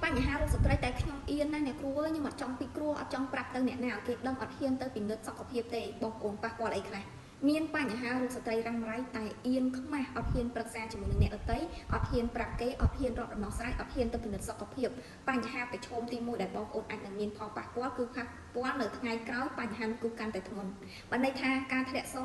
បញ្ហារោគស្ត្រីតែខ្ញុំអៀនណាស់អ្នកគ្រូអើយខ្ញុំអត់ចង់ពិគ្រោះអត់ចង់ប្រាប់ទៅអ្នកណាឲ្យគេដឹងអត់ហ៊ានទៅពិនិត្យសុខភាពទេបងប្អូនប៉ះពាល់អីខ្លះមានបញ្ហារោគស្ត្រីរ៉ាំរ៉ៃតែអៀនខ្មាស់អត់ហ៊ានប្រឹក្សាជាមួយនឹងអ្នកដទៃអត់ហ៊ានប្រាប់គេអត់ហ៊ានរកដំណោះស្រាយអត់ហ៊ានទៅពិនិត្យសុខភាពបញ្ហាប្រឈមទី1ដែលបងប្អូនអាចនឹងមានផលប៉ះពាល់គឺប៉ះពាល់នៅថ្ងៃក្រោយបញ្ហាគឺកាន់តែធ្ងន់បានន័យថាការធ្លាក់ស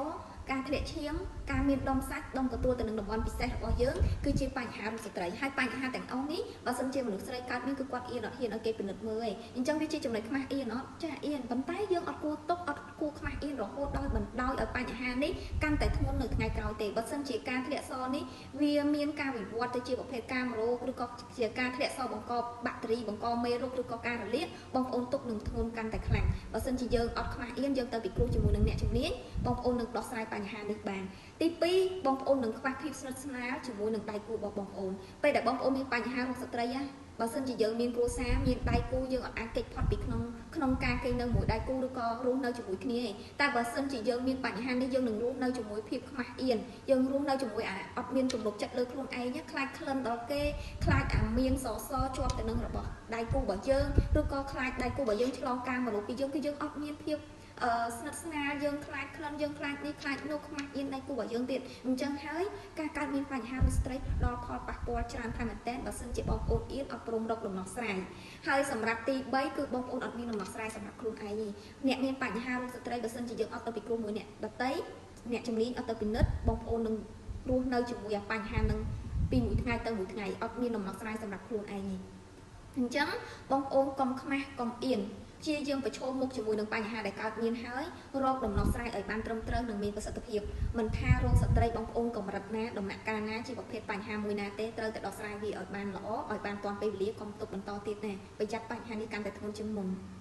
ការធ្លាក់ឈាមការមានដុំសាច់ដុំកទួលទៅនឹងតំបន់ពិសេសរបស់យើងគឺជាបញ្ហារោគស្ត្រីហើយបញ្ហាទាំងអស់នេះបើសិនជាមនុស្សស្រីកើតមានគឺគាត់អៀនអត់ហ៊ានឲ្យគេពិនិត្យមើលឯងអញ្ចឹងវាជាចំណុចខ្មាស់អៀនអត់ចាអៀនប៉ុន្តែយើងអត់គួរទុកអត់គួរខ្មាស់អៀនរហូតដល់បណ្ដោយឲ្យបញ្ហានេះកាន់តែធ្ងន់នៅថ្ងៃក្រោយទេបើសិនជាការធ្លាក់សនេះវាមានការវិវត្តទៅជាប្រភេទកាមរោគឬក៏ជាការធ្លាក់សបង្កបាក់តេរីបង្កមេរោគឬក៏ការរលាកបងប្អូនទុកនឹងធ្ងន់កាន់តែខ្លាំងបើសិនជាយើងអត់ខ្មាស់អៀនយើងទៅពិគ្រោះជាមួយនឹងអ្នកជំនាញបងប្អូននឹងដោះស្រាយបញ្ហានេះបានទី2បងប្អូននឹងខ្វះភាពស្និទ្ធស្នាលជាមួយនឹងដៃគូរបស់បងប្អូនពេលដែលបងប្អូនមានបញ្ហារោគស្ត្រីណាបើសិនជាយើងមានគ្រួសារមានដៃគូយើងអត់អាចគេចផុតពីក្នុងការគេនៅមួយដៃគូឬក៏រស់នៅជាមួយគ្នាទេតែបើសិនជាយើងមានបញ្ហានេះយើងនឹងរស់នៅជាមួយភាពខ្មាស់អៀនយើងរស់នៅជាមួយអាអត់មានទំនុកចិត្តលើខ្លួនឯងខ្លាចក្លិនដល់គេខ្លាចអាមានសសជាប់ទៅនឹងរបស់ដៃគូរបស់យើងឬក៏ខ្លាចដៃគូរបស់យើងឆ្លងការមករោគពីយើងគឺយើងអត់មានភាពស្និទ្ធស្នាលយើងខ្លាចក្លិនយើងខ្លាចនេះខ្លាចនោះខ្មាស់អៀនដៃគូរបស់យើងទៀតអញ្ចឹងហើយការកើតមានបញ្ហារោគស្ត្រីផ្ដល់ផលប៉ះពាល់ច្រើនខ្លាំងមែនទែនបើសិនជាបងប្អូនអៀនអត់ព្រមរកដំណោះស្រាយហើយសម្រាប់ទី3គឺបងប្អូនអត់មានដំណោះស្រាយសម្រាប់ខ្លួនឯងទេអ្នកមានបញ្ហារោគស្ត្រីបើសិនជាយើងអត់ទៅពិគ្រោះមួយអ្នកដទៃអ្នកជំនាញអត់ទៅពិនិត្យបងប្អូននឹងរស់នៅជាមួយអាបញ្ហានឹងពីមួយថ្ងៃទៅមួយថ្ងៃអត់មានដំណោះស្រាយសម្រាប់ខ្លួនឯងទេអញ្ចឹងបងប្អូនកុំខ្មាស់កុំអៀនជាយើងប្រឈមមុខជាមួយនឹងបញ្ហាដែលកើតមានហើយរកដំណោះស្រាយឲ្យបានត្រឹមត្រូវនិងមានប្រសិទ្ធភាពមិនថារោគស្ត្រីបងប្អូនកម្រិតណាដំណាក់កាលណាជាប្រភេទបញ្ហាមួយណាទេត្រូវតែដោះស្រាយវាឲ្យបានល្អឲ្យបានទាន់ពេលវេលាកុំទុកបន្តទៀតណាប្រយ័ត្នបញ្ហានេះកាន់តែធ្ងន់ជាងមុន។